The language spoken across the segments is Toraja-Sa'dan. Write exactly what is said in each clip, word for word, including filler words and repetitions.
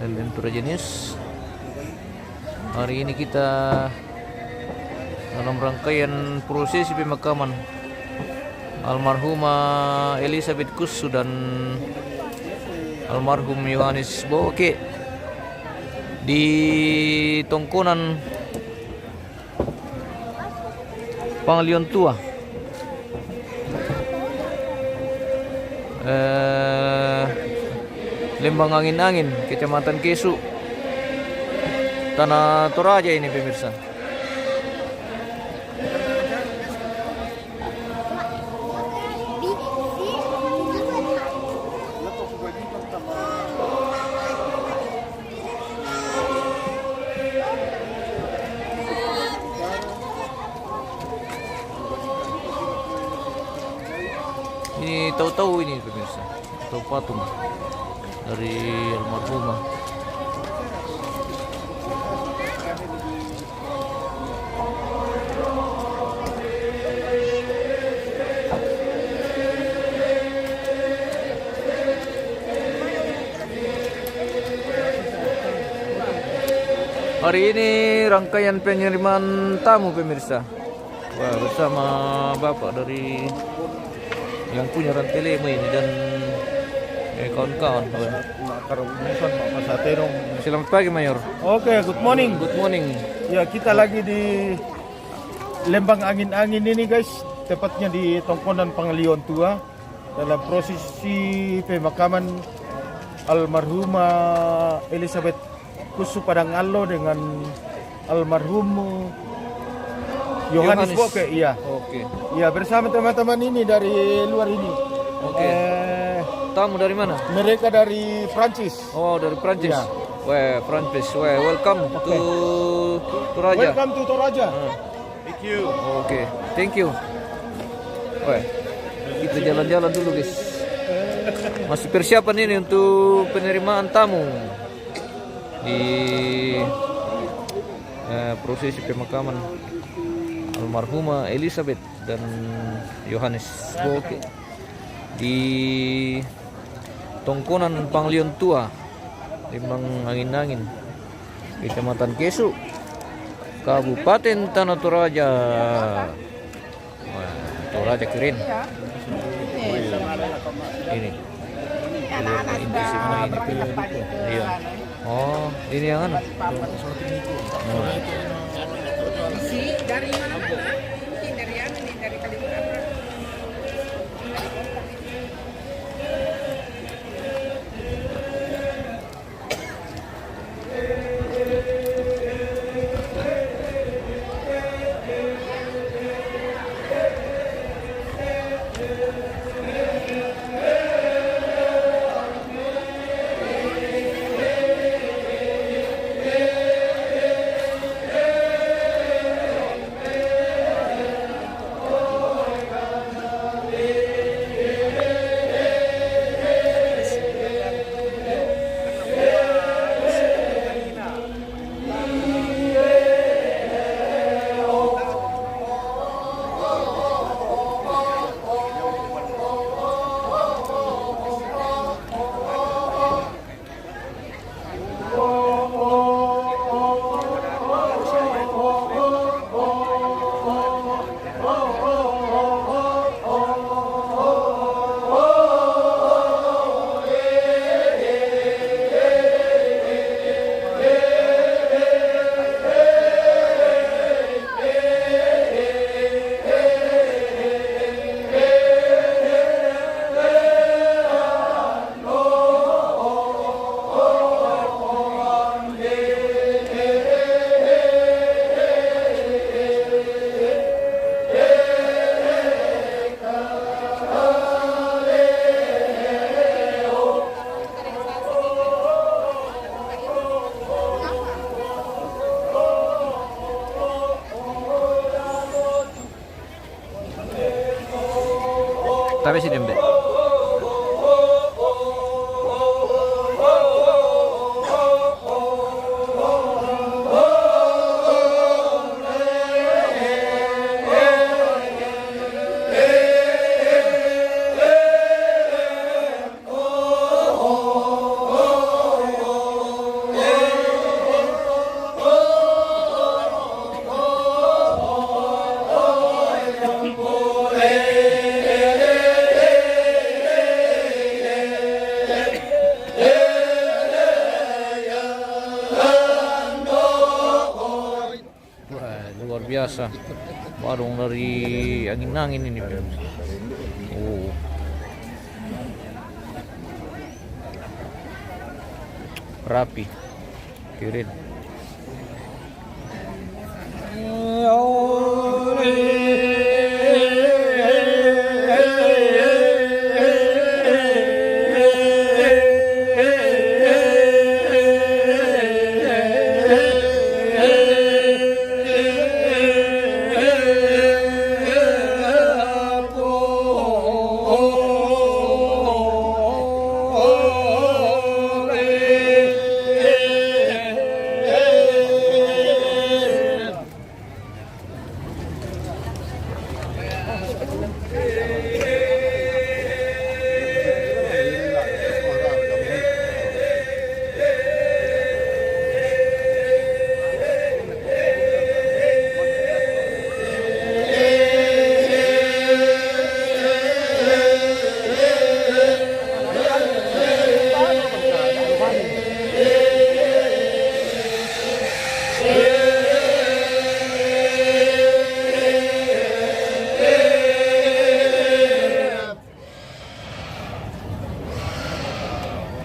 L M Toraja News. Hari ini kita dalam rangkaian prosesi pemakaman almarhumah Elizabeth Kusu dan almarhum Yohanes Boke di Tongkonan Pangaliwan Tua, eh, Lembang Angin-Angin, Kecamatan Kesu, Tanah Toraja ini, pemirsa. Ini tahu-tahu ini, pemirsa, tahu patung dari almarhumah. Hari ini rangkaian penerimaan tamu, pemirsa. Wah, bersama bapak dari yang punya Rantelemo ini dan, eh, kawan-kawan. Wah. Selamat pagi, Mayor. Oke, good morning. Good morning. Ya, kita lagi di Lembang Angin-Angin ini, guys, tepatnya di Tongkonan Pangaliwan Tua, dalam prosesi pemakaman almarhumah Elizabeth Kusu Padang Allo dengan almarhum Yohanes Yohanes. Boke, iya. Oke. Iya, bersama teman-teman ini dari luar ini. Oke. Eh, Tamu dari mana? Mereka dari Prancis. Oh, dari Prancis. Iya. Weh, Prancis. Weh, welcome to Toraja. Welcome to Toraja. Ah. Thank you. Oke, thank you. Weh, kita jalan-jalan dulu, guys. Masih persiapan ini untuk penerimaan tamu di, eh, prosesi pemakaman almarhumah Elizabeth dan Yohanes Boke di Tongkonan Pangaliwan Tua, Lembang Angin-Angin, Kecamatan Kesu, Kabupaten Tanah Toraja. Wah, Toraja keren. Ini. Ini anak-anak ini semua ini. Iya. Oh, ini yang anu. Hmm. Dari mana-mana? Mungkin dari anu nih, dari Kalimantan. Tapi si dembe. Sa warung dari angin-angin ini, Bim. Oh. Rapi. Keren.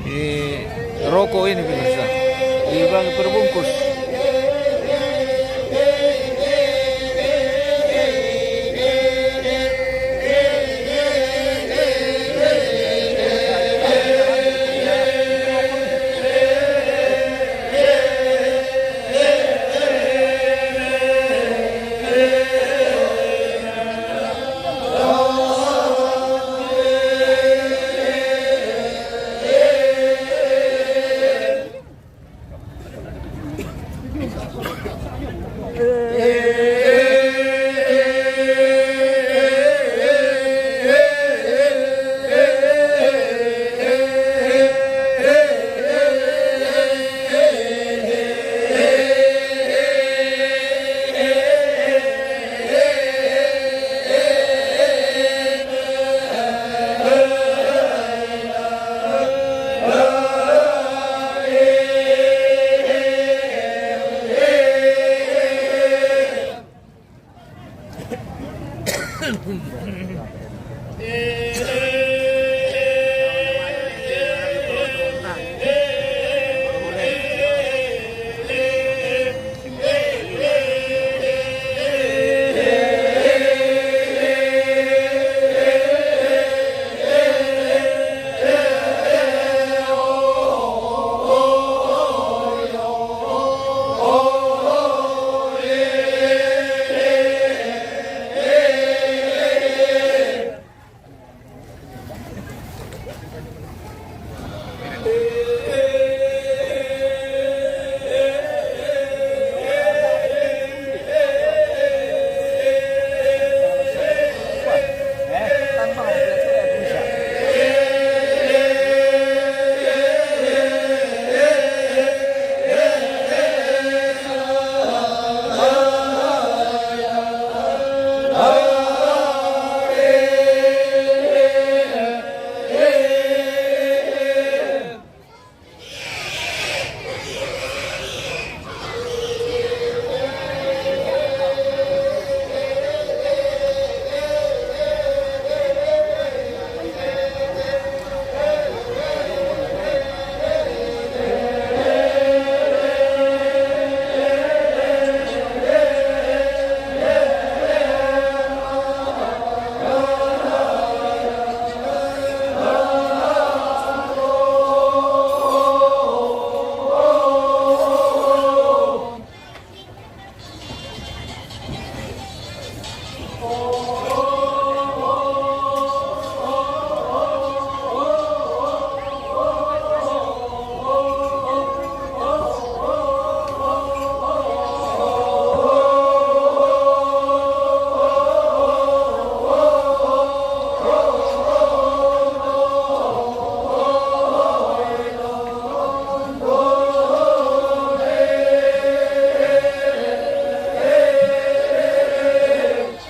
Ini rokok ini, pemirsa. Ini bang perbungkus.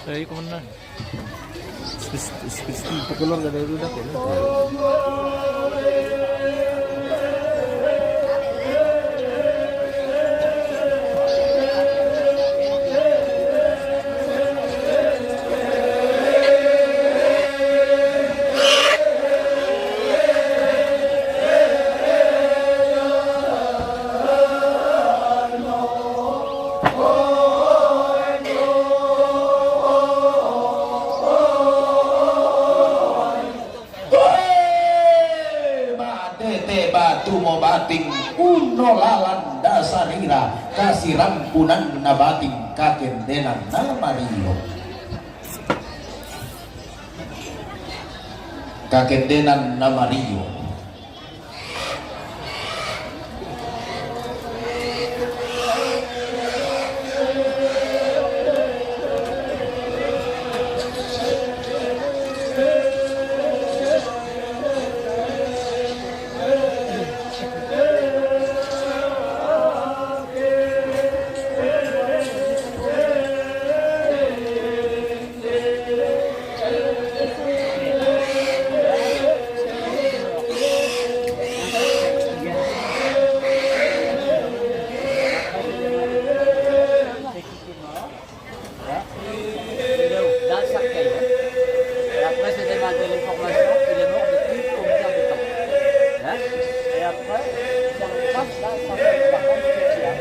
Saya komandan. Spes-, spes-, keluarga dari Rudako, ya. Ting uno lalan dasarira, kasirampunan nabating kakendenan namario. Kakendenan namario. Hein ? Il est dans le cercueil, hein. Et après, c'est des, des informations, il est mort depuis combien de temps. Hein ? Et après, ça passe là, ça fait la grande fête, là.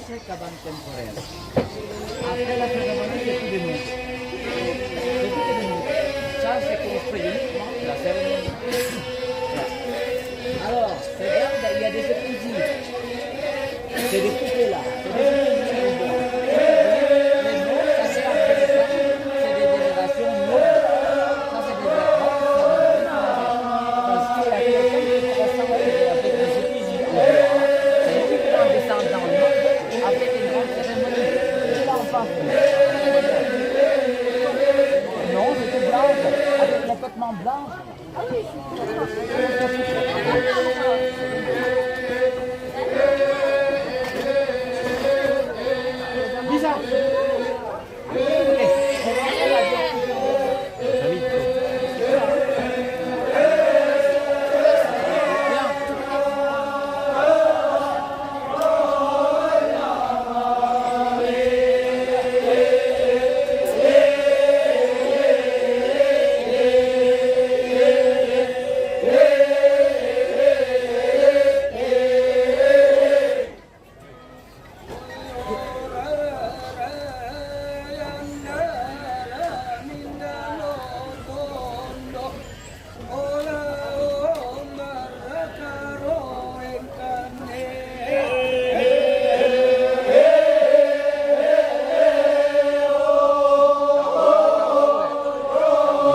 Ces cabanes temporaires. Après la cérémonie, c'est tout de nous. C'est tout de nous. Ça, c'est construit uniquement la cérémonie. Alors, regarde, il y a des épousiers. C'est des couples là. C'est des épousiers. Mais non, ça, c'est la fête. C'est des générations nobles. Ça, c'est des erreurs. Parce que la personne qui ressemble avec des épousiers, c'est uniquement descendant, non ? Avec une grande cérémonie. Non, c'est tout blanc, avec complètement blanc.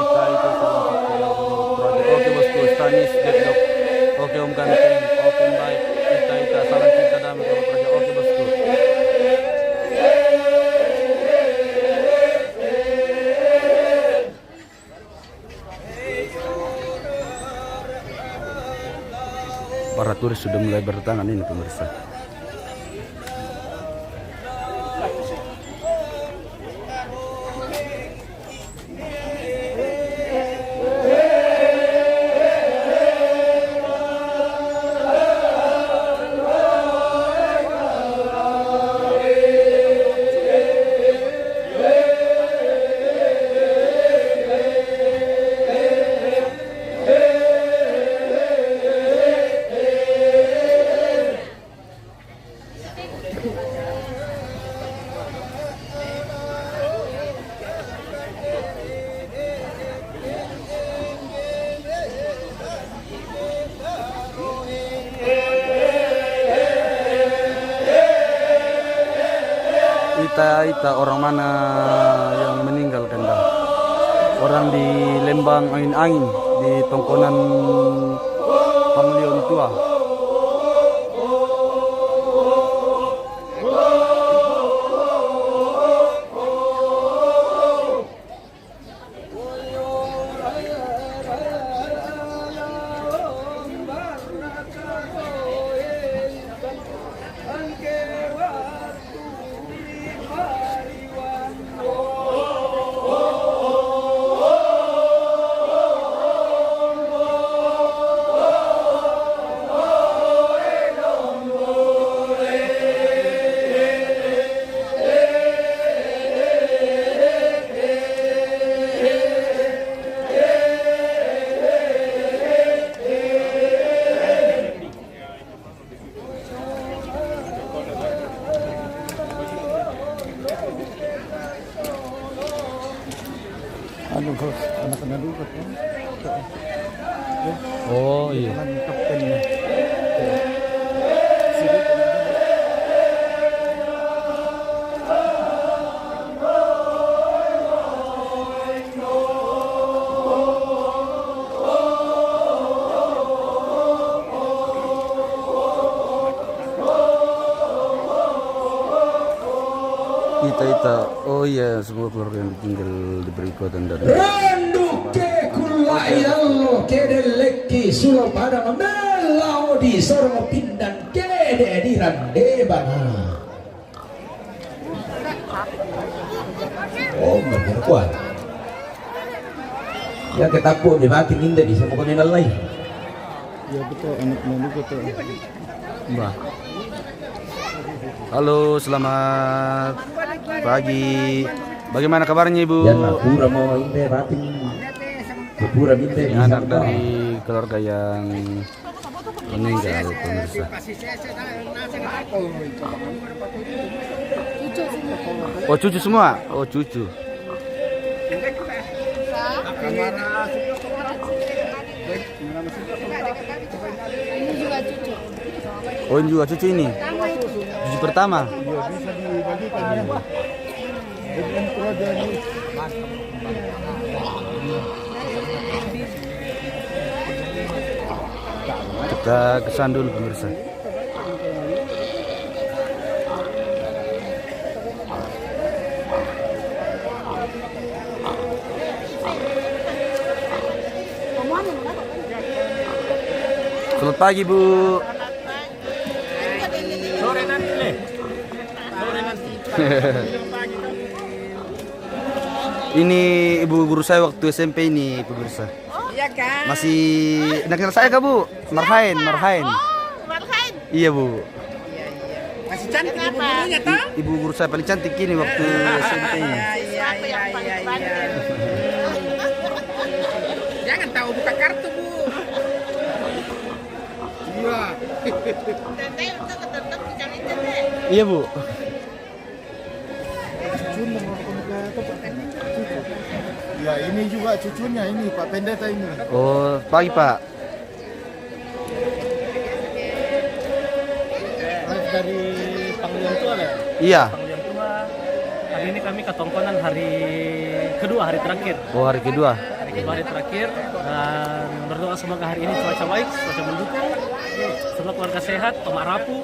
Ita, ita, salam satu proyek. Oke, bosku, Stanis, Deadlock. Oke, Om Ganteng. Oke, baik. Ita, ita, salam cinta damai, proyek. Oke, bosku. Para turis sudah mulai berdatangan ini, pemirsa. Ita, ita, orang mana yang meninggal, kanda? Orang di Lembang Angin-Angin, di Tongkonan Panglion Tua. Nunggu anak-anak dulu kan. Oh, iya. Dengan kaptennya. Ita, ita. Oh iya, semua keluarga yang ditinggal diberi kekuatan dan Randu ke kula ilallo ke delekki sulo pada membela odi sorong pindan ke de dirande bana. Oh, benar kuat. Ya, ketapu di mati ninda bisa mau kena lai. Ya, betul, anak mau juga tuh. Mbah. Halo, selamat pagi. Bagaimana kabarnya, Ibu? Ya, nah, pura mau ini batin. Pura binte. Ini anak dari keluarga yang meninggal, pemirsa. Oh, cucu semua? Oh, cucu. Ini juga cucu. Oh, ini juga cucu ini? Cucu pertama? Kita ke sana dulu, pemirsa. Selamat pagi, Bu. Sore nanti, Le. Sore nanti. Ini ibu guru saya waktu S M P ini, pemirsa. Iya kan? Masih, nak kenal saya kah, Bu? Marhain, Marhain. Oh, Marhain. Iya, Bu. Iya, iya. Masih cantik ibu gurunya, toh? I-, ibu guru saya paling cantik ini waktu S M P ini. Iya, iya, iya, iya, iya. Jangan tahu buka kartu, Bu. Iya. Iya, Bu. Ya, ini juga cucunya ini, Pak Pendeta ini. Oh, pagi, Pak. Live dari Panglian Tua, ya? Iya. Panglian Tua. Hari ini kami ke Tongkonan hari kedua, hari terakhir. Oh, hari kedua. Hari kedua, hari terakhir. Dan berdoa semoga hari ini cuaca baik, cuaca mendukung. Semua keluarga sehat, Tomak Rapu.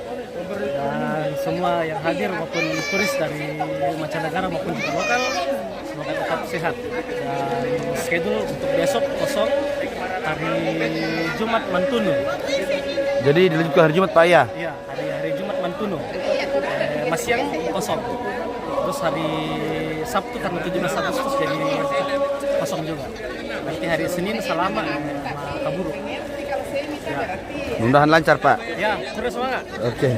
Dan semua yang hadir maupun turis dari mancanegara maupun juga lokal, semoga tetap sehat. Dan schedule untuk besok kosong, hari Jumat Mantuno. Jadi dilanjutkan hari Jumat, Pak, ya? Iya, hari, hari Jumat Mantuno. Eh, Masiang kosong. Terus hari Sabtu karena tujuh belas Agustus jadi kosong juga. Berarti hari Senin Salama, eh, Makaburu. Ya. Mudah-mudahan lancar, Pak. Ya, terus semangat. Oke.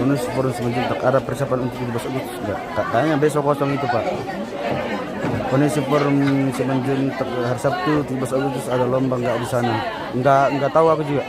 Bonus forum Semenjun tak ada persiapan untuk tujuh belas Agustus, enggak. Ka-, kayaknya besok kosong itu, Pak. Bonus forum Semenjun tak hari Sabtu tujuh belas Agustus ada lomba enggak di sana? Enggak, enggak tahu aku juga.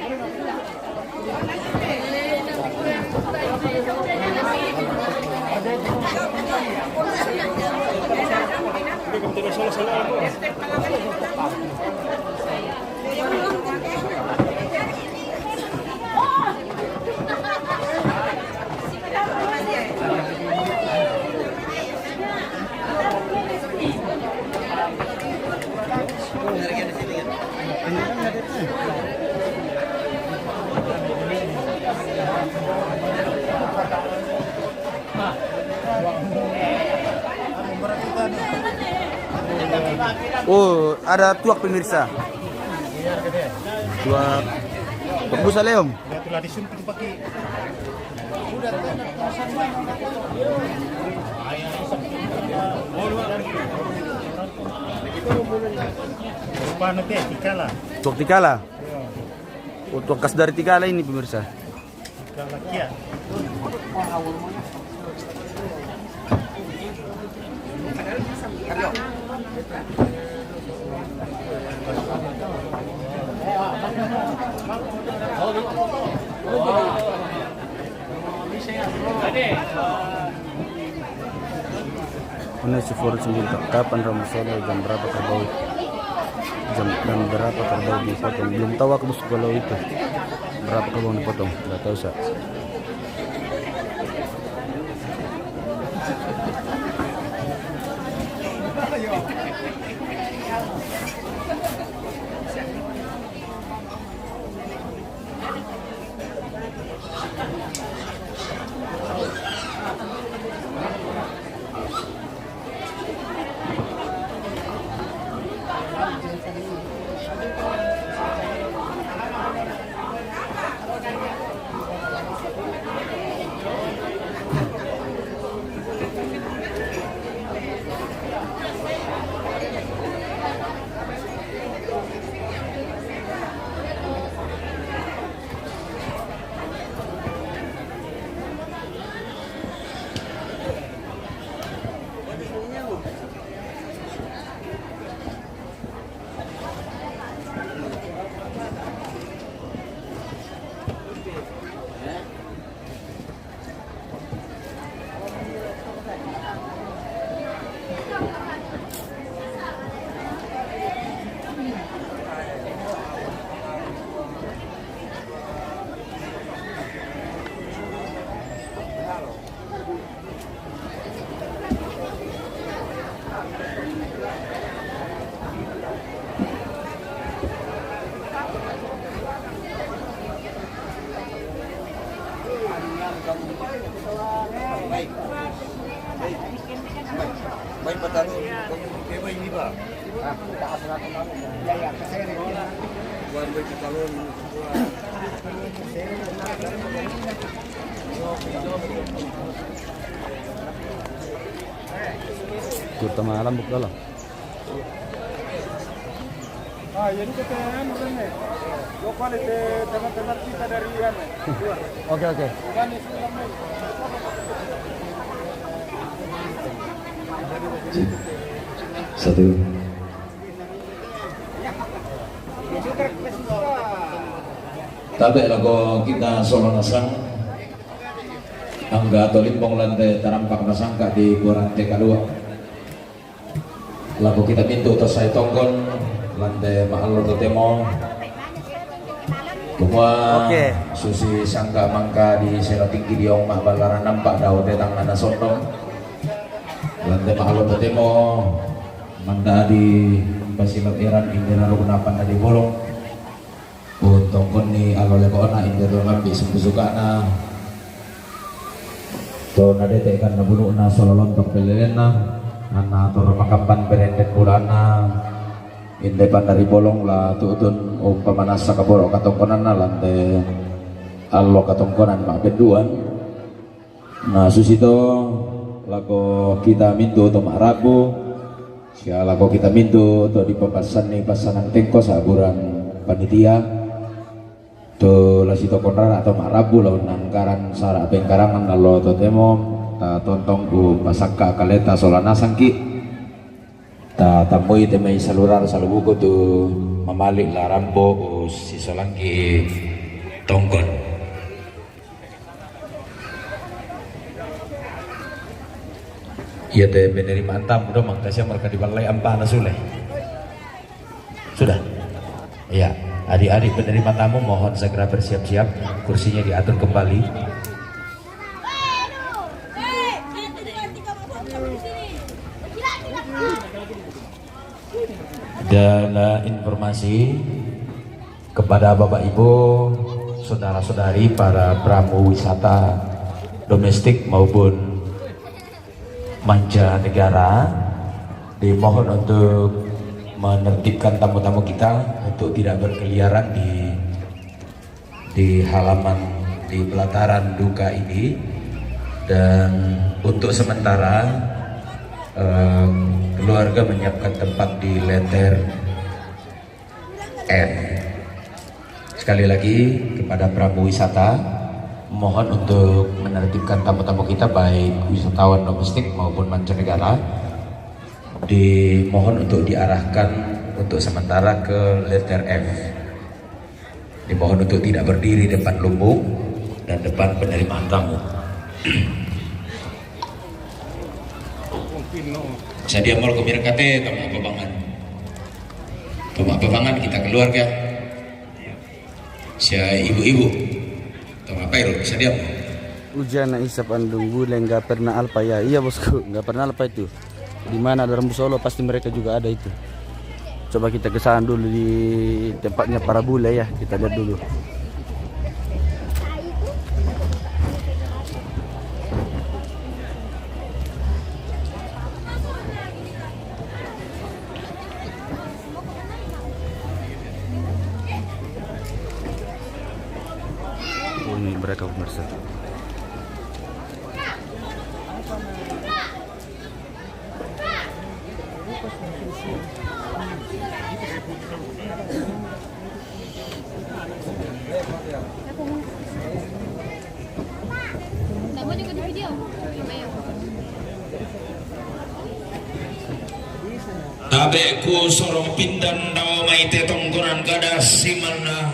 Oh, ada tuak, pemirsa. Tuak. Busa Leong. Paano te, tikala? Tuak tikala. Tuak kas dari tikala ini, pemirsa. Tikala kia. Mana si Forest sembilan, kapan Romo Solo, jam berapa kerbau? Jam, jam berapa kerbau dipotong? Belum tahu aku, Bos, kalau itu. Berapa kerbau dipotong? Nggak tahu, sa. Baik. Baik. Baik, Pak Tarun. Baik, Pak Tarun. Baik, Pak Tarun. Terutama alam bukala. Ah, jadi kita anu kan, eh. Lo kan itu teman-teman kita dari anu, luar. Oke, oke. Bukan itu namanya. Satu. Tabe' lako kita Solo Nasang, angga to limbong lan te tarampak nasangka' di buran te kalua'. Lako kita mintu' to sae tongkon lan te ma'allo totemo. Kumua, oke, susi sangka' mangka di Sela Tinggi di omma' ballaran nampa' dao te tangngana sondong. Lan te ma'allo totemo, manda' di Pasilau Eran, indena rukun apanna di bolong. Untongkonni allo leko'na, inde to ngambi' sumpu suka'na. To nadete' kanna bunu'na sola lontok pellelenna, anna torro makamban berenden bulana, inde panna ri bolong la tu'tun umpamanassa kaporo' katongkonanna lan te allo katongkonan ma'penduan. Na susito lako kita mintu' to ma'rabu, sia lako kita mintu' to dipapassanni passanan tengko sa'buran panitia, to la sitokon rara' to ma'rabu la unnangkaran sara' pengkarangan allo totemo, ta tontong umpasakka' kaleta sola nasangki'. Ta tammui te mai salurar salubuku tu mamali' la rampo ussisolangki' tongkon. Iya te penerimaan tamu do mangkasi marka diballai ampana sule. Sudah. Iya, adik-adik penerima tamu mohon segera bersiap-siap, kursinya diatur kembali. Dan eh, informasi kepada Bapak Ibu, saudara-saudari para pramu wisata domestik maupun mancanegara, dimohon untuk menertibkan tamu-tamu kita untuk tidak berkeliaran di di halaman, di pelataran duka ini, dan untuk sementara, em, keluarga menyiapkan tempat di letter F. Sekali lagi, kepada pramu wisata, mohon untuk menertibkan tamu-tamu kita, baik wisatawan domestik maupun mancanegara, dimohon untuk diarahkan untuk sementara ke letter F. Dimohon untuk tidak berdiri depan lumbung dan depan penerimaan tamu. Sadia molo kumirakate, tama pabangan. Tama pabangan kita keluarga. Sia ibu-ibu. Tama pairo, sadia mo. Ujian na isap andung bule nggak pernah alpa ya. Iya, bosku, nggak pernah alpa itu. Di mana ada rambu solo, pasti mereka juga ada itu. Coba kita ke sana dulu, di tempatnya para bule ya, kita lihat dulu. Oh, ini mereka, pemirsa. Tabe' ku sorong pindan dao mai te tongkonan kada simanna,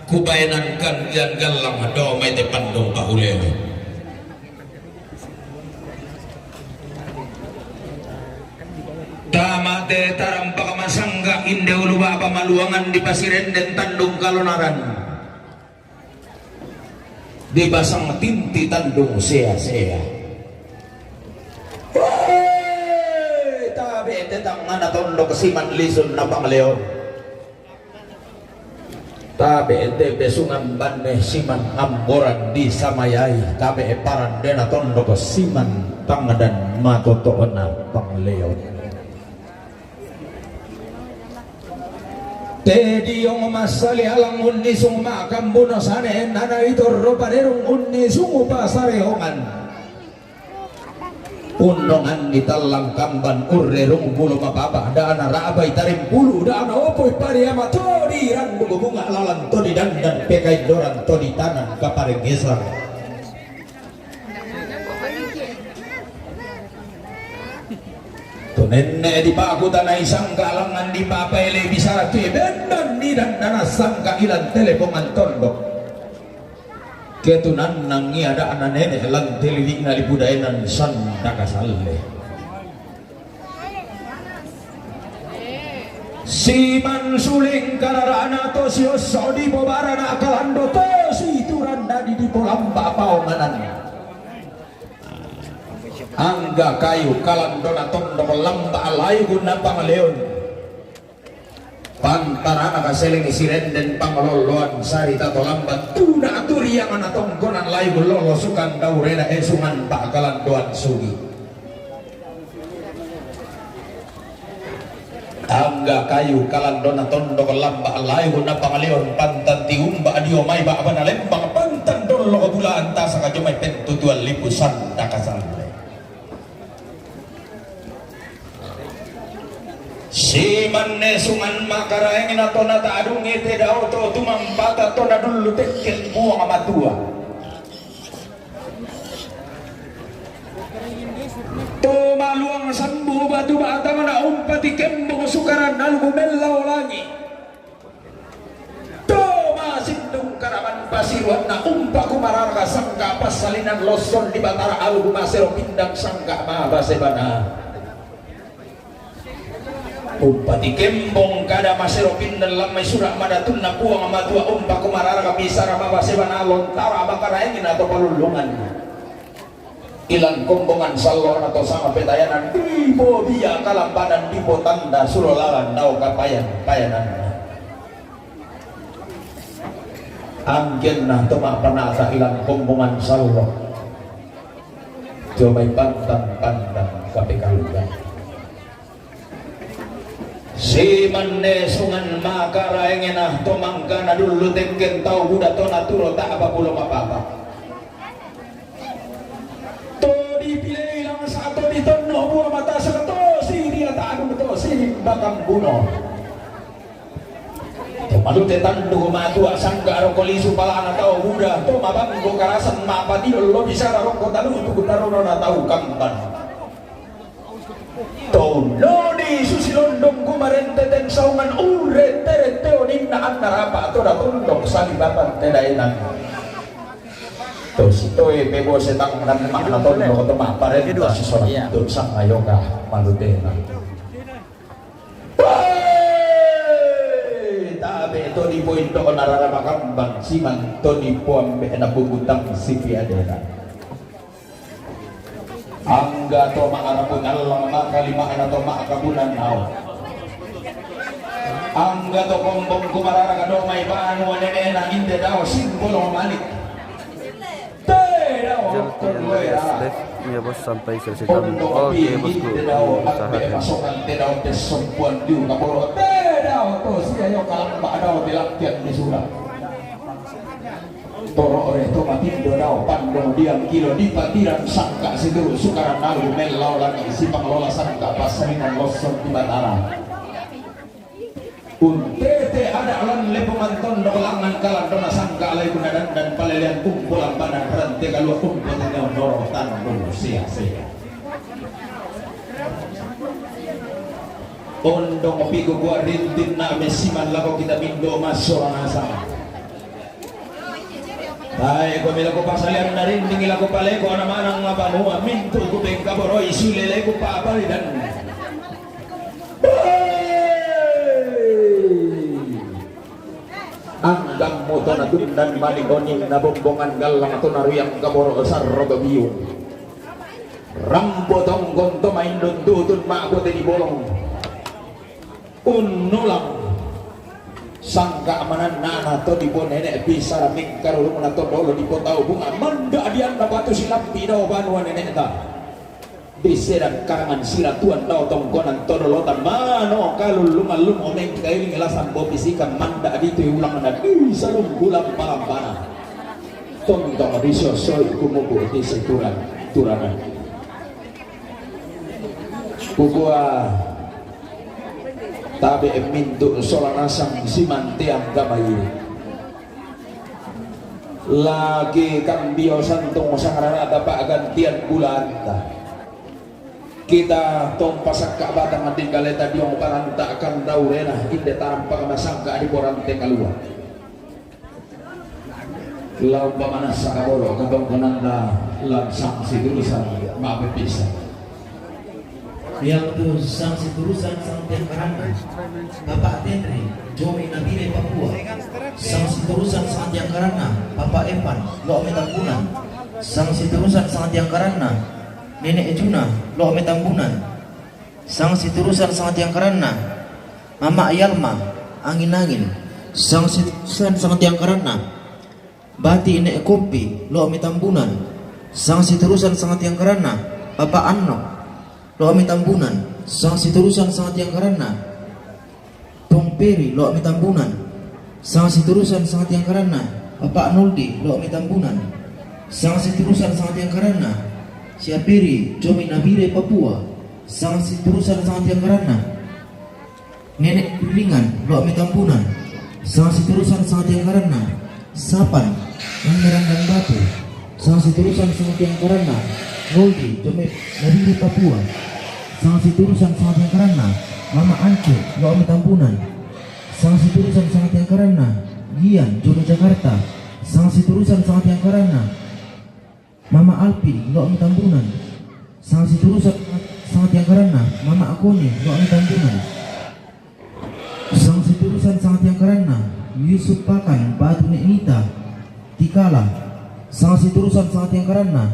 kubaenan kan ian gallang dao mai te pandong pahulena. Tamate tarampak masangga inde ulu baba maluangan di pasirenden tandung kalonaran. Di pasang tinti tandung sea-sea. Woi, tabe' te tangngana tondok siman lisun na pangleon. Tabe' te besungan banne siman amboran di samayai, tabe' parandena tondok siman tangdan matoto'na pangleon. Te diong massali alang unnisung makambuno sane, nana itorro paderung unnisung upasareongan. Unnonganni tallang kamban urrerung bulo mapapa, dana ra'bai tarimpulu, dana opoi pariama to diranduk bunga lalan to didandan pekaindoran to ditanan kaparengngesan. Tu nenne' dipakutanai sangka langngan dipapaelei bisara tu bendan didandana sangka ilan telepongan tondok. Ketunannangi ada'na nene' lan telilikna dipudaenan sandaka salle. Siman suling karara'na to siosso dipobarana kalando to situranna di dipolamba paonganan. Angga kayu kalandona tondok lamba layukna pangleon. Pantarana kaseleng sirenden panglolloan sarita to lamba tuna turiangana tongkonan layuk lolo sukan daurena esungan pakalandoan sugi. Angga kayu kalandona tondok lamba layukna pangleon pantan tiumba dio mai ba'bana lembang pantan dollo bulaan tasaka jomai pentutuan lipu sandaka salle. Simanne sungan makaraengna to nata'dungi te dao to tumampata to nadullu tekken Puang Matua. To maluang sambu batu batangna umpati kembong sukaran algu mellau langi. To masindung karaman pasiruanna umpa kumararaka sangka passalinan losson di Batara algu masero pindang sangka mabasebana. Umpati kembong kada masero pindang lammai sura' madatunna Puang Matua umpa kumararaka bisara mabasebana lontara makaraengna to palullungan. Ilan kombongan sallona to sanga petayanan dipo bia kalambanan dipo tanda sulo lalan dao kapayan-payananna. Anggenna to ma'panata ilan kombongan sallo. Jomai pantan-pantan kapekalugan. Simanne sungan makaraengena to mangkana dullu tekken tau buda to naturo ta'pa pulo mapapa. To dipilei langsa to ditonno bua matasa to siriata anu to sirimbakambuno. To malute tandu matua sangga rokko lisu palana tau buda to mabangko karasan mapatilo lo bisara rokko talutu tarunona tau kamban. Tau noni susi londong kumarente ten saungan urente rente oninna anna rapa to da tondok salibapan te daenang. To sitoe pebo setang nan makna tondok to maparenta sisona to sangayoka malutena. Woi! Tabe to dipoindo narara makambang siman to dipoambe na bubutang sipiadena. Angga to ma'arabu ngallang maka lima ana to ma'kabunan nao. Angga to kombong kumarara kado mai banu nene'na inde dao simbolo malik. Te dao rokko luera. Iya bos, sampai selesai. Ondo kopi inde dao ambe pasokan te dao te sompuan diu kaboro te dao to sia yo kalamba dao te lakkian di surang. Toro ore to matindo dao pandong diang kilo di patiran sangka siduru sukaran nalu mellau lagi sipang lola sangka pasarinan losok di batara. Untete ada lan lepongan tondok langan kalandona sangka alai guna dandan palelean kumpulan badan rante kalua kumpulan nyawa noro tandung sia-sia. Ondong piku gua rintin na mesiman lako kita mindo masora nasa. Tae ko mila ko pasalian narinding ila ko paleko ana manang mabanua mintu ku bengka boroi sulele ku papalidan. Anggang moto na tundan mani oni na bombongan gallang to na riang kaboro sarro to biung. Rambo tonggon to main don tutun ma ko te di bolong. Unnulang sangka manannana to di bonene bisa mingkarulung na to dolo di potau bunga manda dianna batu silampi dao banua neneta. Di sedang karangan siratuan dao tongkonan to dolo tamano kalulungan lumo mengkailing lasan bopi sikan manda di tu ulang na bisa lunggulang palambana. Tontong disosoi kumuku di situran turanan. Kukua tabe mintu sola nasang simanteang gamai. Lagi kambio santung sangarana tapa gantian bulanta. Kita tompa sakka batang di galeta diong paranta kandaurena inde tarampa masangka di porante kalua. Lau pamanassa kaboro katongkonanna langsang siturusan mapepisang. Iatu sang siturusan sang tiangkaranna Bapak Tenri Jomi Nabire Papua. Sang siturusan sang tiangkaranna Bapak Evan Lo'me Tambunan. Sang siturusan sang tiangkaranna Nenek Juna Lo'me Tambunan. Sang siturusan sang tiangkaranna Mama Yalma Angin-angin. Sang siturusan sang tiangkaranna Bati Nek Kopi Lo'me Tambunan. Sang siturusan sang tiangkaranna Papa Anno Lo'me Tambunan. Sang siturusan sang tiangkaranna Pong Peri Lo'me Tambunan. Sang siturusan sang tiangkaranna Papa Noldi Lo'me Tambunan. Sang siturusan sang tiangkaranna Siaperi Jomi Nabire Papua. Sang siturusan sang tiangkaranna Nenek Kuningan Lo'me Tambunan. Sang siturusan sang tiangkaranna Sapan Mangerang dan Batu. Sang siturusan sang tiangkaranna Noldi Jomi Nabire Papua. Sang siturusan sang tiangkaranna Mama Ance Lo'me Tambunan. Sang siturusan sang tiangkaranna Gian Jomi Jakarta. Sang siturusan sang tiangkaranna Mama Alpi Lo'me Tambunan. Sang siturusan sang tiangkaranna Mama Akoni Lo'me Tambunan. Sang siturusan sang tiangkaranna Yusuf Pakan Batu Nek Nita Tikala. Sang siturusan sang tiangkaranna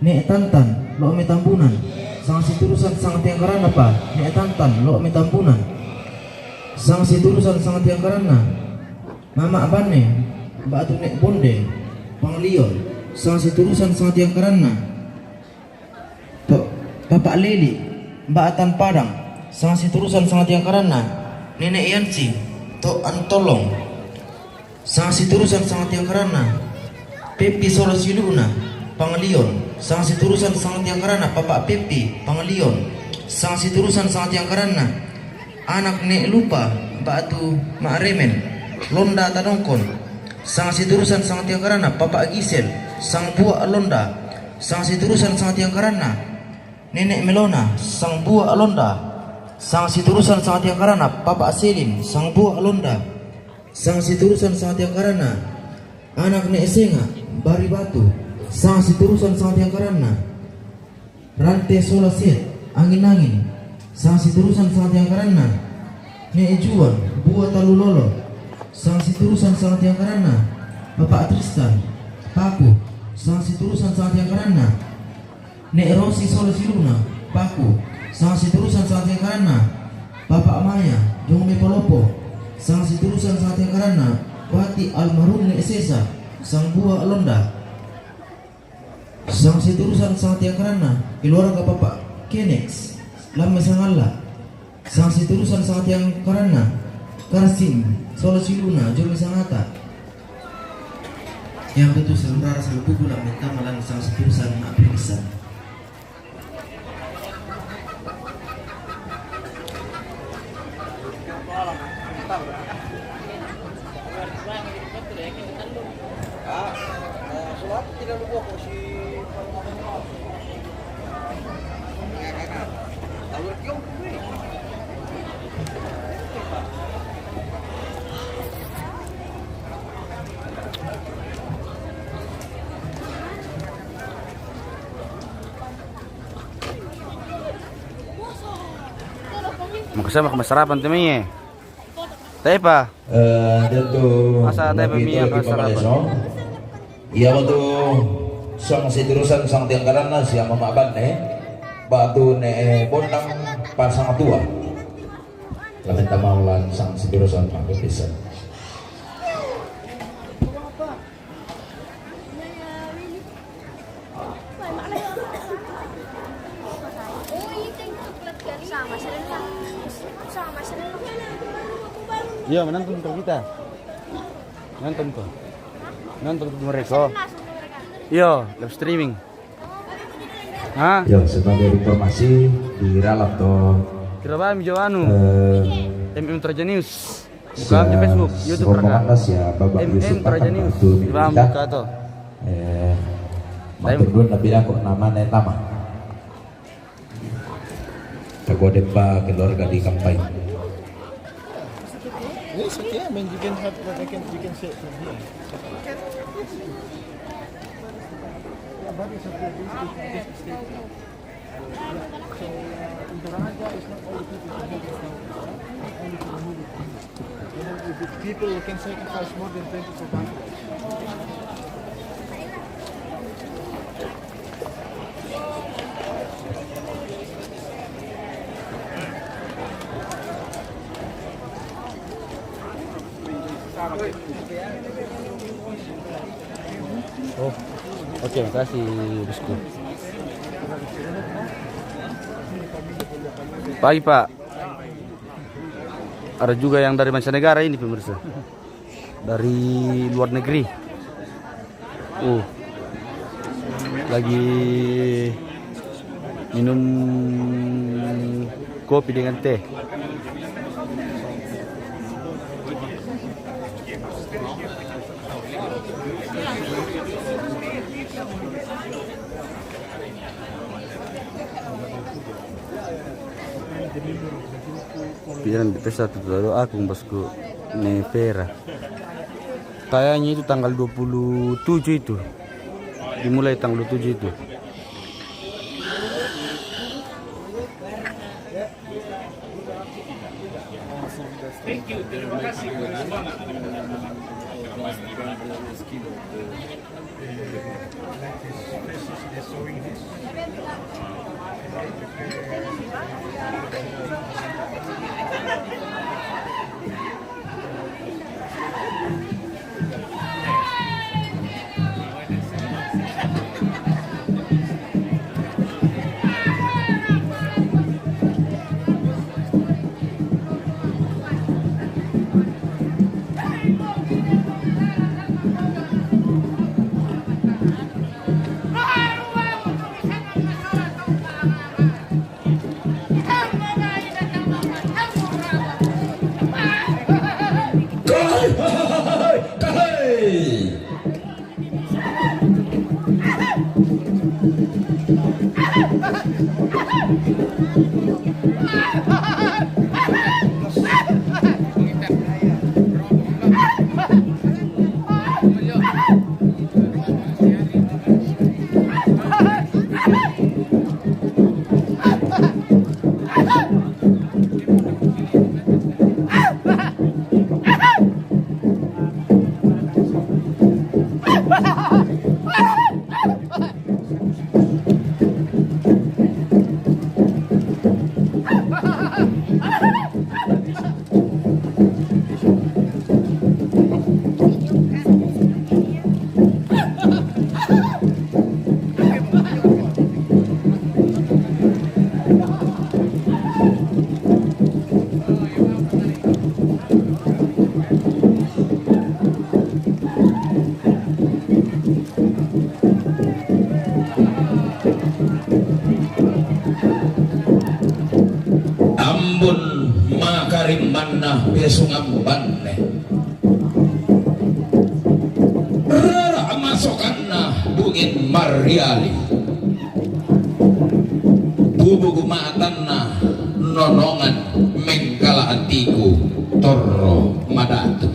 Nek Tantan Lo'me Tambunan. Sang siturusan sang tiangkaranna pa Nek Tantan Lo'me Tambunan. Sang siturusan sang tiangkaranna Mama Banne Batu Nek Bonde Panglion. Sang siturusan sang tiangkaranna Bapak Leli Mbak Tan Padang. Sangsiturusan sangatiangkaranna, Nenek Yansi, To Antolong. Sangiturusan sangatiangkaranna, Peppi Solo Siluna, Pangalion. Sangiturusan sangatiangkaranna, Papa Peppi, Pangalion. Sangiturusan sangatiangkaranna, Anak Nek Lupa, Batu Maremen, Londa Tanongkon. Sangiturusan sangatiangkaranna, Papa Gisel, Sangbua Londa. Sangiturusan sangatiangkaranna, Nenek Melona, Sangbua Londa. Sangiturusan sangatiangkaranna, Papa Selin, Sangbua Londa. Sangiturusan sangatiangkaranna, Anak Nek Senga, Bari Batu. Sangiturusan sangatiangkaranna, Rante Sola Set, Angin-angin. Sangiturusan sangatiangkaranna, Nek Juan, Bua Talu Lolo. Sangiturusan sangatiangkaranna, Papa Tristan, Paku. Sangiturusan sangatiangkaranna, Nek Rosi Solo Siluna, Paku. Sangiturusan sangatiangkaranna, Papa Maya, Jong Mepolopo. Sangiturusan sangatiangkaranna, Wati almarhum Nek Sesa, Sangbua Londa. Sangiturusan sangatiangkaranna, keluarga Papa Kenex, Lamme Sangalla. Sangiturusan sangatiangkaranna, Karsim Solo Siluna, Jong Sangata. Yang betul sementara selalu pukul dan minta malam sangiturusan nak pingsan. Makasama ka masarapan tu mi e. Tepa. Eh, dan tu masa tepa mi e ka masarapan. Ia waktu sangiturusan sangatiangkaranna si Ama Maban e. Batu ne, eh, Bondang Pasang Tua. Lamen tamalan sangiturusan mangkutisan. Iya, menonton tuh kita. Nonton tuh. Nonton tuh mereka. Iya, live streaming. Ha? Ya, sebagai informasi di ralat to. Kira ba mi jo anu. Eh, M M Toraja News. Buka aja Facebook, YouTube romohon ka. Ya, Bapak M M Yusuf Toraja Patang News. Batu di bawah Milita. Buka to. Eh, matur nuwun, tapi aku namanya nama. Teguh Dempa keluarga di Kampai. Yes, okay. I mean, you can have, I can, you can say it from here. So, uh, in Toraja, it's not all the people who have it now. Only to remove it. You know, if it, people can sacrifice more than twenty for one. Oh, oke, makasih, Bosku. Pagi, Pak. Ada juga yang dari mancanegara ini, pemirsa. Dari luar negeri. Uh, lagi minum kopi dengan teh. Pian di pesta tu doa aku, Bosku, ne pera. Kayaknya itu tanggal dua puluh tujuh itu. Dimulai tanggal dua puluh tujuh itu. Thank you. Terima kasih. Ambun makarimmanna pesungambanne. Rara masokanna bungin mariali. Bubugu matanna nonongan mengkala atiku torro madatu.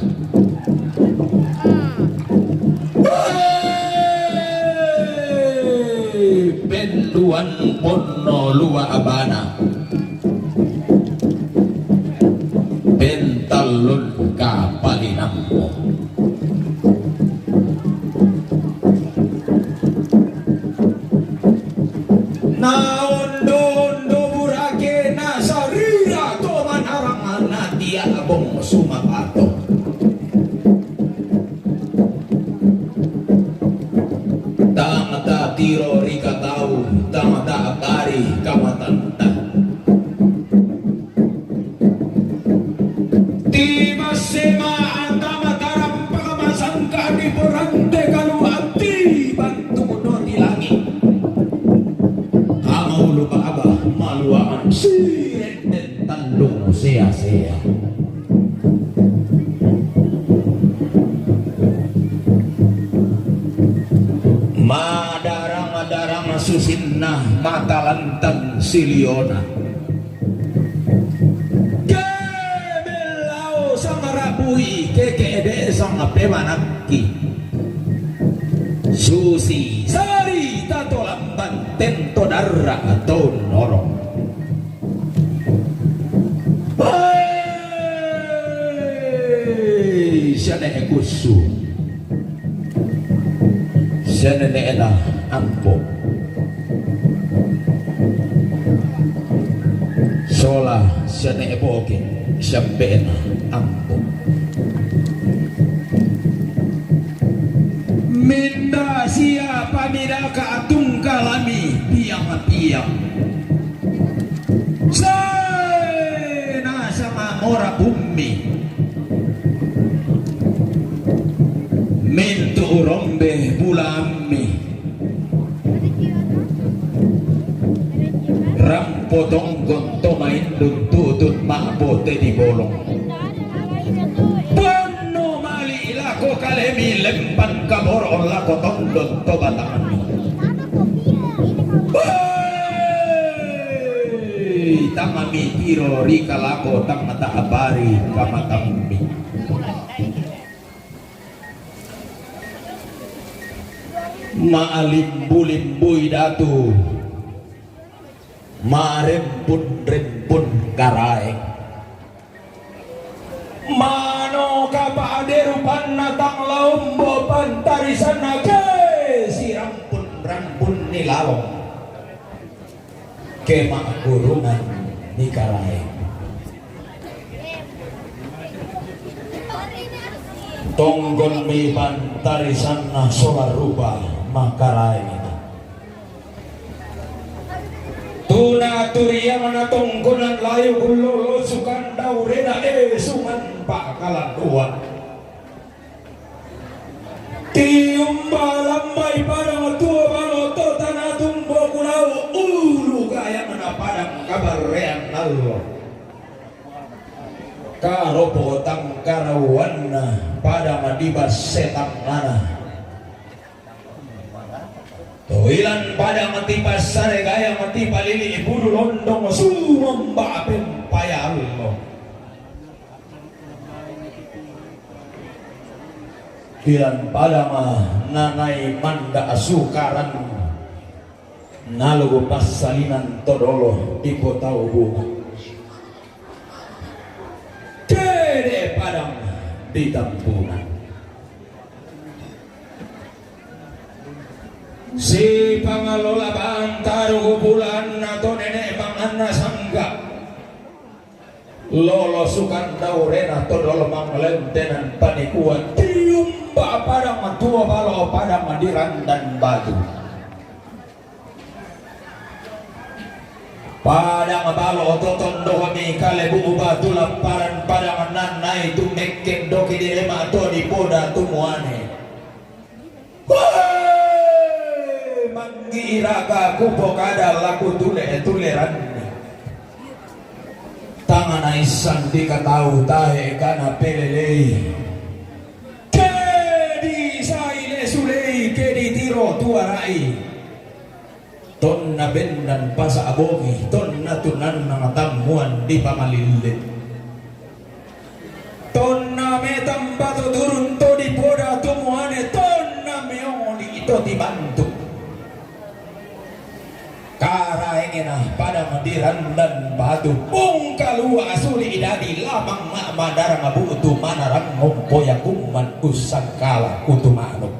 Penduan ponno lua abana. Pentallun kapalinammo. Naondo-ondo burake nasarira to manarang natia bong sumapato. Tang tatiro rikatau, tang tabari kamatanta. Timassema antama tarampaka masangka di porante kaluanti bantu doti langi. Amaulu baba maluangan sirenden tandung sea-sea. Madarang-darang susinna matalantang siliona. Kebellau sangarabui kekede sangapemanakki. Susi sari tatolamban tento darra to norong. Hei, siane kussu. Sianene'na ampo. Sola siane'e boke siampe'na ampo. Minda sia pamidaka atungkalami piang-piang. Sai nasama mora bummi. Mintu urombe bulammi. Rampo tonggon to maindung tutut ma'bote di bolong. Ponno mali lako kalemi lemban kaboro lako tondon to batangmi. Hei, tamami tiro rika lako tang mata abari kamatammi. Maalimbu-limbui datu, marempun-rempun karaeng. Mano kapa'de rupanna tang laombo pantarisanna ke sirampun-rampun ni lalong. Ke ma'gurungan ni karaeng. Tonggonmi pantarisanna sola rupa makaraeng itu. Tuna turiangna tonggonan layu gullo lo sukanda urena e sungan pakalanduan. Tiumba lambai padang tuo balo to tana tumbo kulau ulu gayangna padang kabarrean nallo. Karopo tangkarauanna padang dibasse tangngana. Toilan padang tipassare gayang tipalili bulu londong sumomba pempaya allo. Ilan padama nanai manda sukaran nalugu passalinan todolo ipotau bunga. Kede padang ditampunan. Si pangalola banta rugu bulanna to nene' manganna sangga'. Lolo sukandaurena to dolo manglentenan panikuan tiumba padang tuo balo padang di randan batu. Padang balo to tondokmi kalebu batu lapparan padang nannai tu mekken doki direma to dipoda tu muane. Woi, manggi iraga kupokada laku tule-tuleranni. Tangana issan dikatau tae kana pelelei. Ke disai lesulei, ke ditiro tuarai. Tonna bendan pasa' bongi, tonna tunanna matammuan dipamalille. Tonna metamba to turun to dipoda to muane, tonna meoli to tibantu. Karaengena padang di randan batu, pungkalua suli dadi lamang madarang bu'tu manarang ngompoya kumman ussangkala kutu manuk.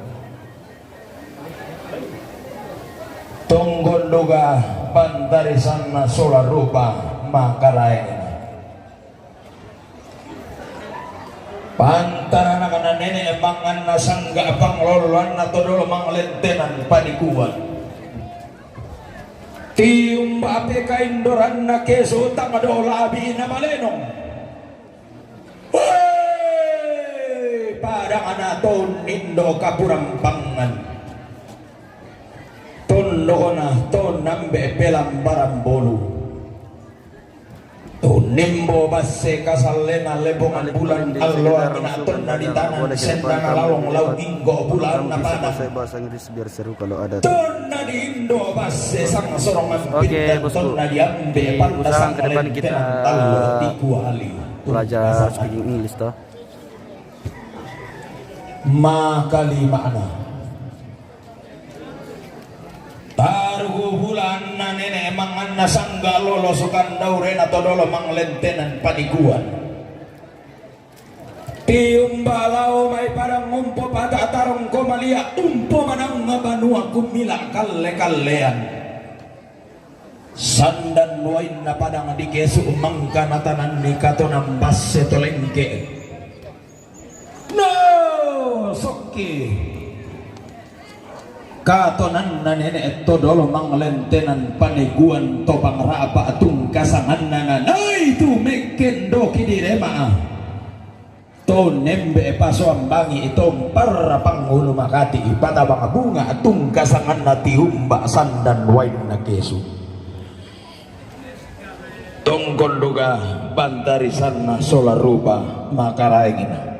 Tonggon duga pantarisanna sola rupa makaraengena. Pantarana kana nene' manganna sangga' panglolloanna to dolo manglentenan panikuan. Tiumba pe kaindoranna kesu tang do labi na malenong. Woi, padangana to nindo kapurampangan. Tondokona to nambe pelambaran bolu. To nimbo basse kasallena lepongan bulan alloangina tonna ditanan sendana lalong lau inggo bulanna padang. Tonna diindo basse sangsorongan pindan tonna diambe panna sanglentenan tallo tikuali. Belajar speaking English toh. Makalima'na. Tarugu bulanna nene' manganna sangga' lolo sukandaurena to dolo manglentenan panikuan. Tiumba lao mai padang umpo pata tarongko malia umpo manang banua kumila kalle-kallean. Sandan wainna padang di kesu' mangka natananni katonan basse to lengke'. No sokki. Katonanna nene' to dolo manglentenan paniguan to pangrapa' tungkasanganna nanai tu mekken doki direma. To nembe pasoambangi to mparra pangulu makati patabang bunga tungkasanganna tiumba sandan wainna kesu'. Tongkon duga pantarisanna sola rupa makaraengina.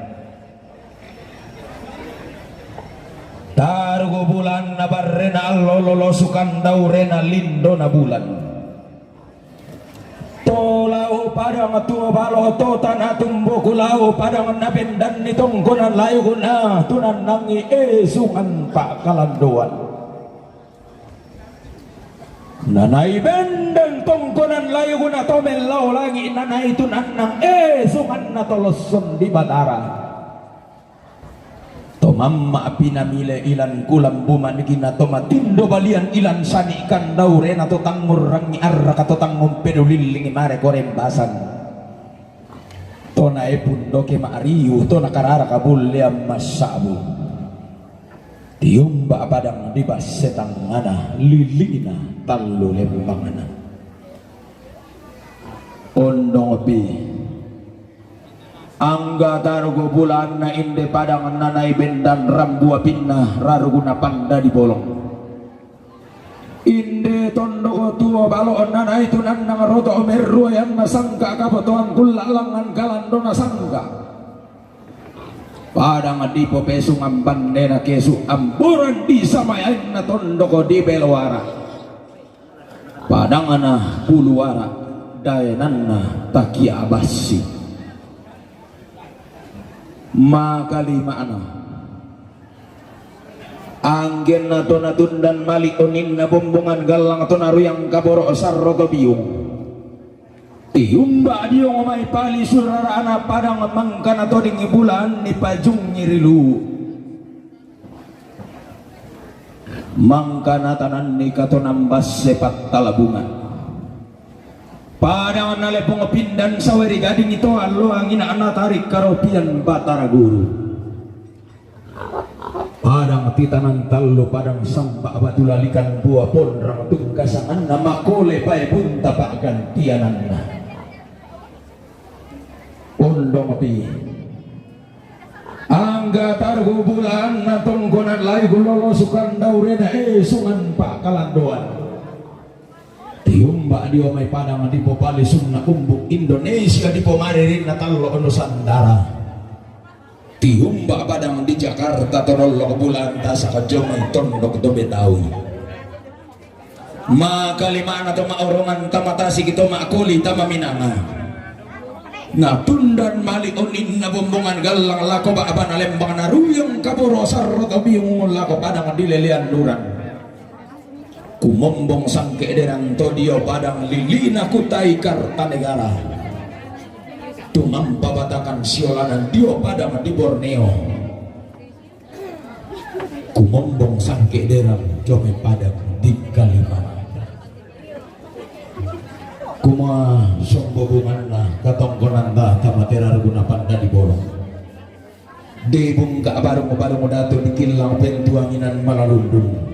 Tarugu bulanna barrena allo lolo sukandaurena lindona bulan. To lao padang tuo balo to tana tumbo ku lao padang nabendanni tongkonan layukna tunannangi esungan pakalandoan. Nanai bendan tongkonan layukna to mellao langi' nanai tunannang esunganna to losson di Batara. To mamma' pinamile ilan kulambu manigina to matindo balian ilan sani' kandaurena to tangngurrangi arraka to tangngumpedulillingi mare korembasan. To naepun doke ma'riu to nakararaka bullean massa'bu. Tiumba padang di basse tangngana lilli'na tallu lembangna. Ondongpi. Angga tarugu bulanna inde padang nanai bendan rambu apinna raruguna panda di bolong. Inde tondoko tuo balo nanai tunannang roto merruayanna sangka kapotoan kulla langngan kalandona sangka. Padang dipopesungan bannena kesu' amburan di samayainna tondoko di beloara. Padangna puluara daenanna takia' bassi. Makalima'na. Anggenna to natundan mali' oninna bombongan gallang to naruyang kaboro' sarro to biung. Tiumba diong mai pali surarana padang mangkana todingi bulan nipajungi ri lu. Mangkana tananni katonang basse pattalabungan. Padang na lepong pindan saweri gading ito alloang ina natarik karopian Batara Guru. Padang titanan tallu padang samba batu lalikan bua ponrang tungkasanganna makole pae punta pa'gantiananna. Ondongpi. Angga targu bulanna tongkonan lai gulolo sukanda urena esungan pa'kalandoan. Tiumba dio mai padang dipopali sunna umbu Indonesia dipomaririnna tallo Nusantara. Tiumba padang di Jakarta tonollok bulanta sakajo mai tondok to Betawi. Makalimana to ma'orongan tama Tasik to ma'koli tama Minanga. Natundan mali oninna bombongan gallang lako ba'bana lembang naruyung kaporo sarro to biung lako padang di lelean duran. Kumombong sangke derang to dio padang lilina kutai Kartanegara. Tumampa batakan siolanan dio padang di Borneo. Kumombong sangke derang jome padang di Kalimantan. Kuma sombobunganna katongkonanta tama terarguna panda di bolong. Di bungka barung-barung datu di killang pentuanginan malalundung.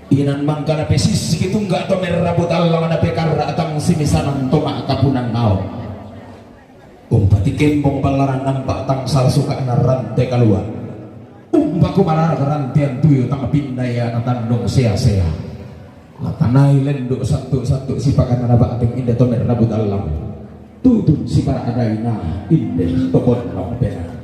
Inan mangkana pesisiki tungga to merrabu tallang na pekarra tang simisanan to ma'kapunan naon. Umpati kembong ballaran nampa tang sala suka na rante kalua. Umpa kumarara rantean tuyu tang pinna ia na tandong sea-sea. Natanai lendu sattu-sattu sipakana na ba'teng inde to merrabu tallang. Tutun sipara adaina inde to ponnong penana.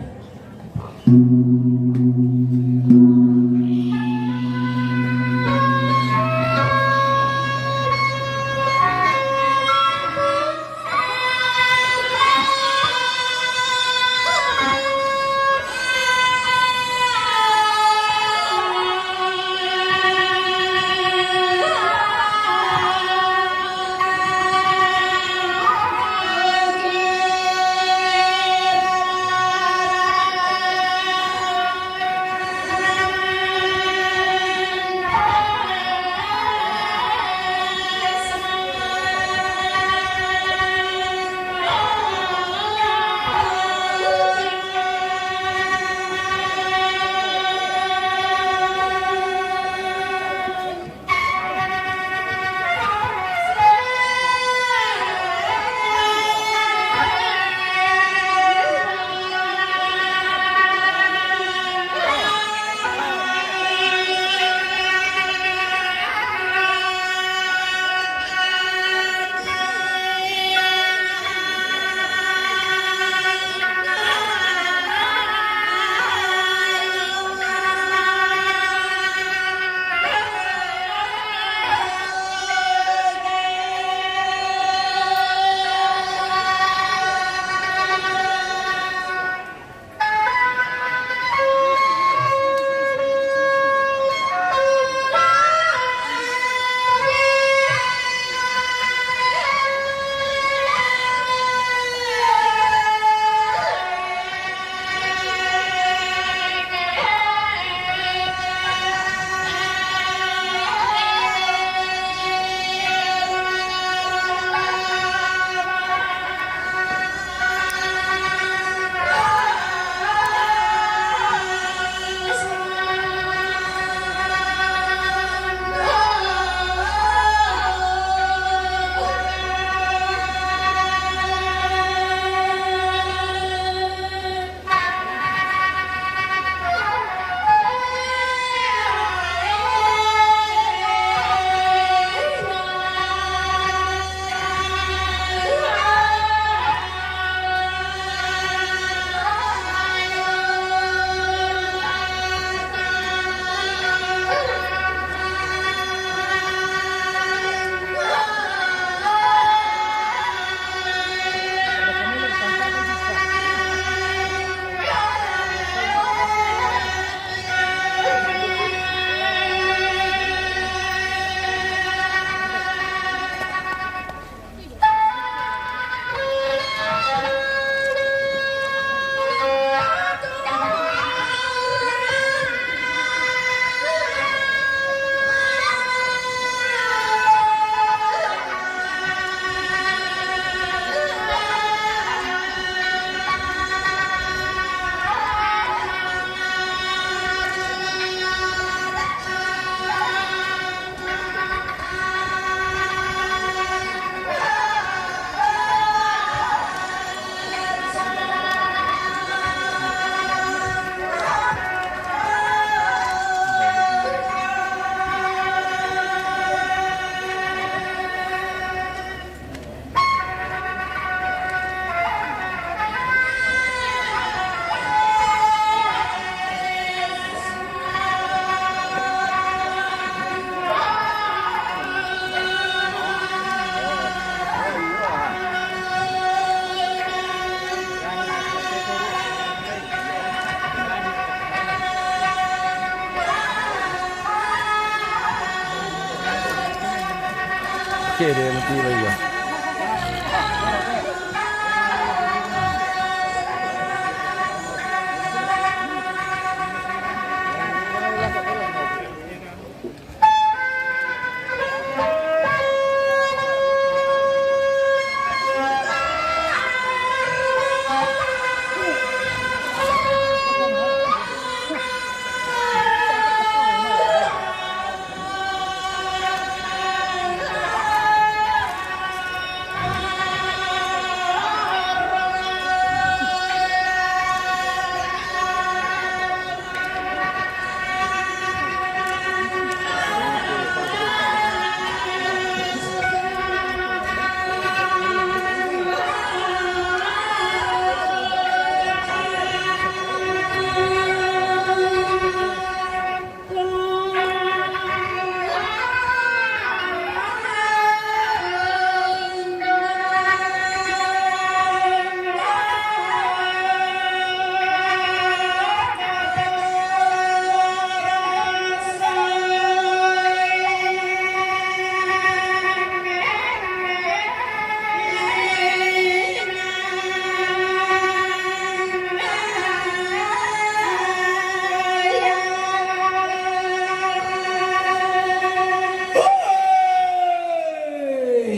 Kere mati lagi.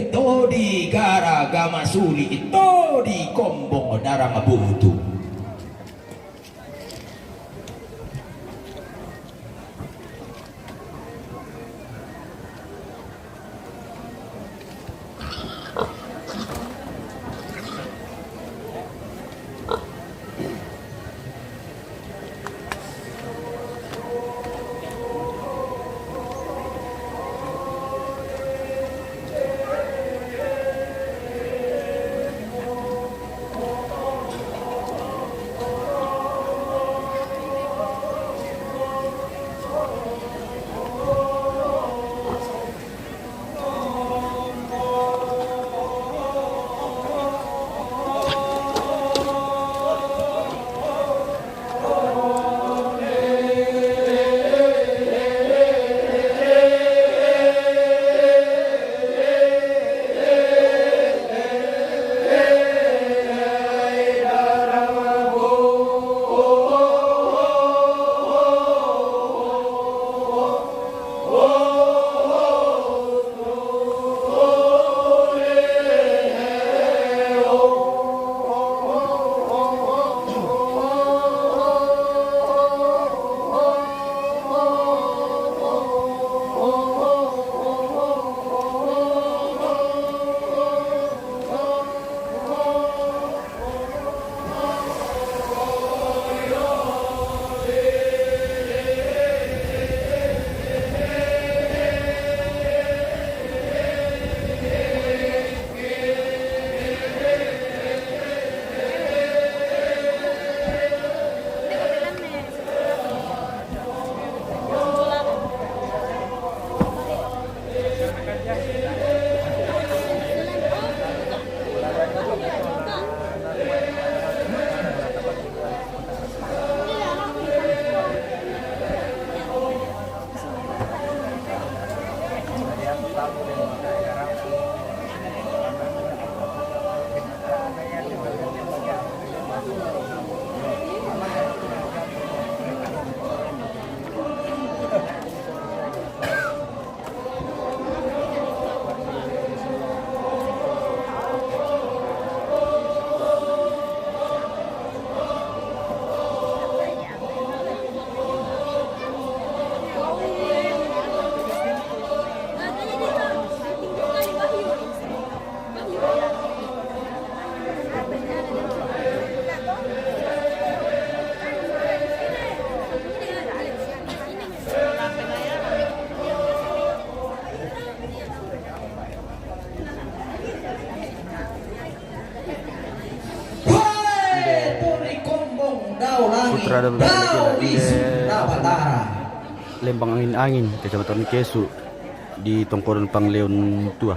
Todi gara gama suli, todi kombong darang butu. Putra da bebekila-kila inde Lembang Angin-Angin, Kecamatan Kesu, di Tongkoron Pangleon Tua.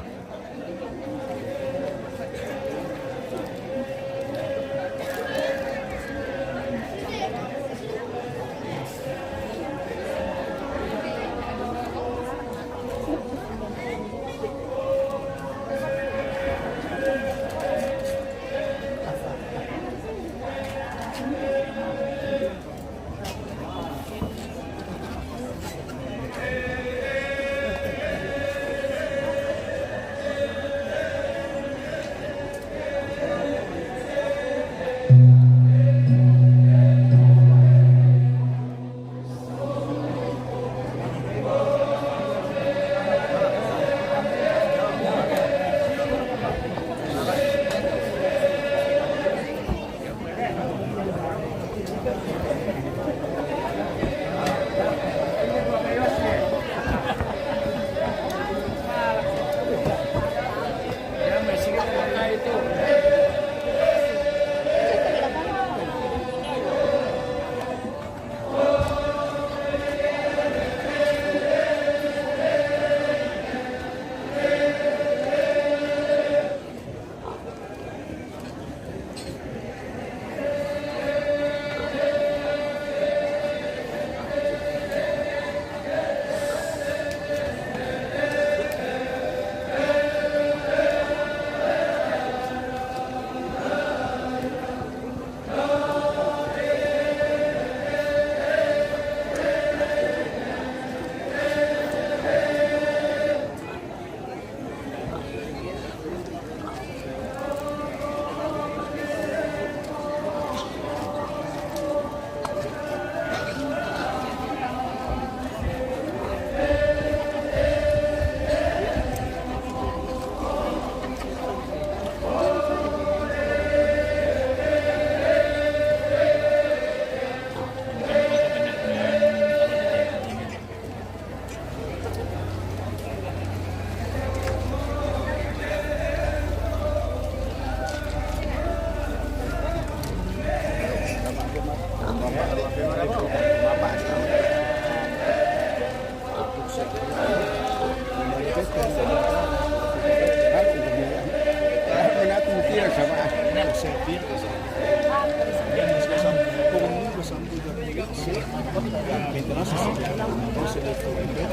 Pour nous, c'est la famille, c'est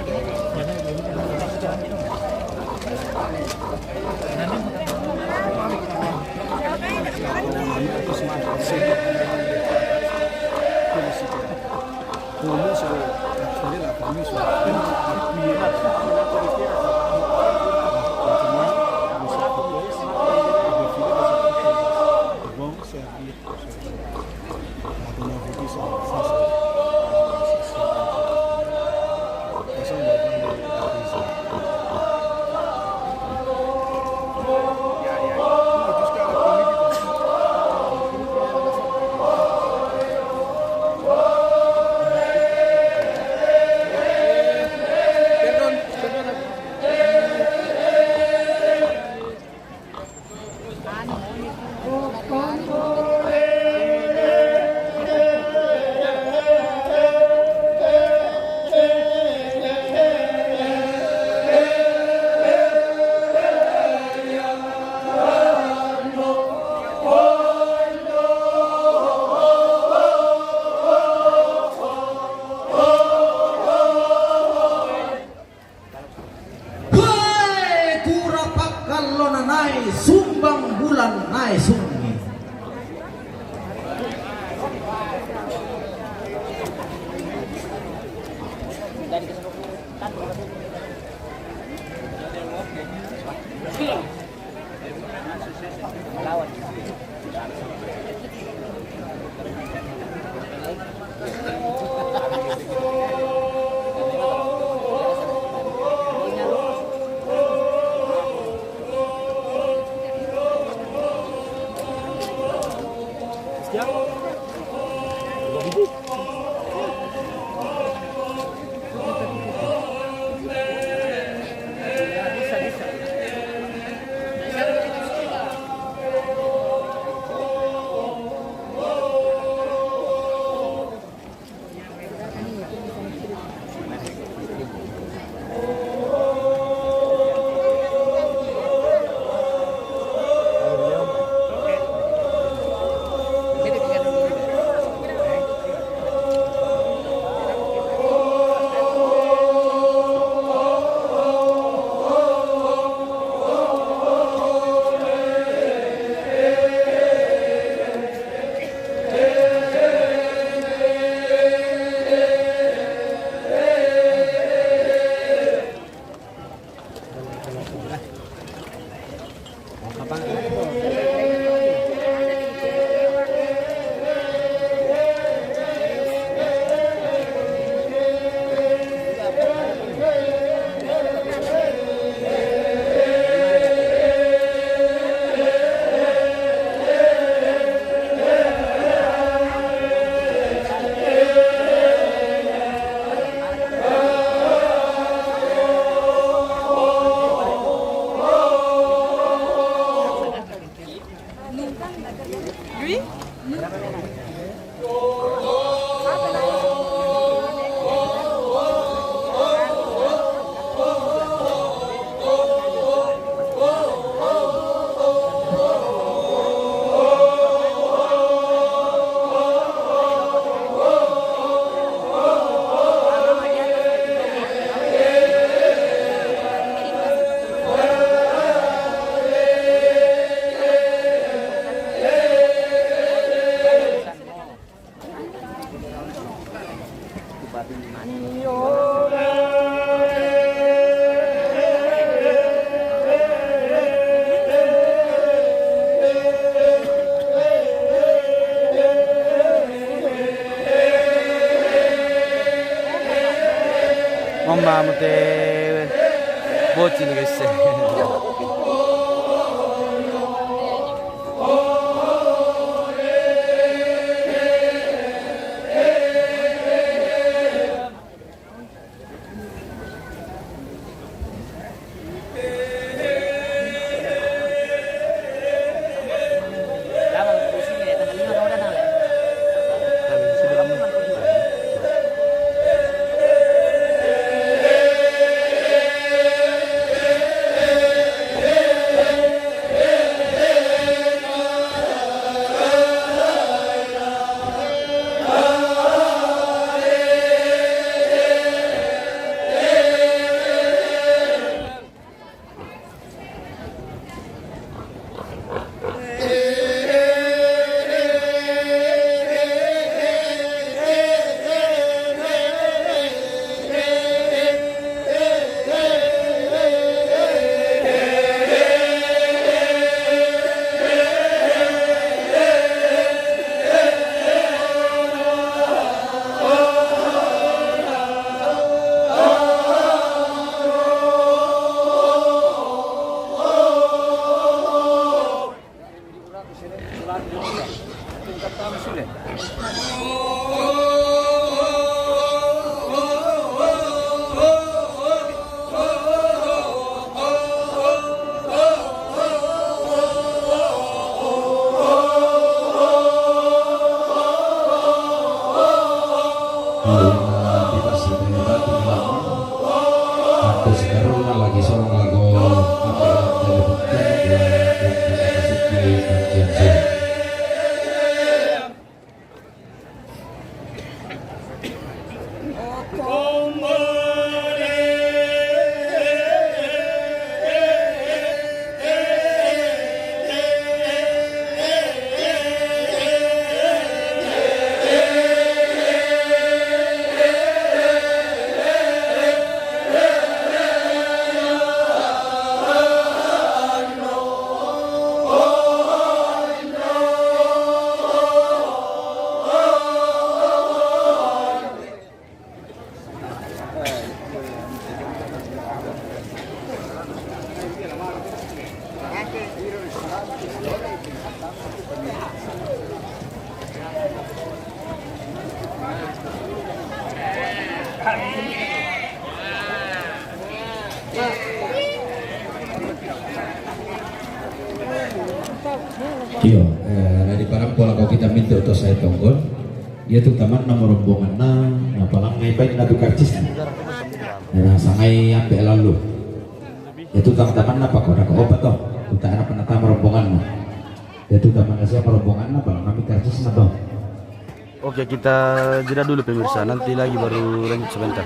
la famille, c'est la famille. Bon, c'est Hei, kura pakalona nae sumbang bulan nae sungi. Mamma, mute bocin, guys. Iyo, eh, dari parang pola ko kita minta to saya tonggon. Dia tu taman nama rombongan na, na palang ngai baik na tu karcis na. Na sangai ampe lalu. Dia tu taman-taman na pako na ko opat to. Kita anak penatama rombongan na. Dia tu taman na siapa rombongan na palang kami karcis na to. Oke, kita jeda dulu pemirsa, nanti lagi baru lanjut sebentar.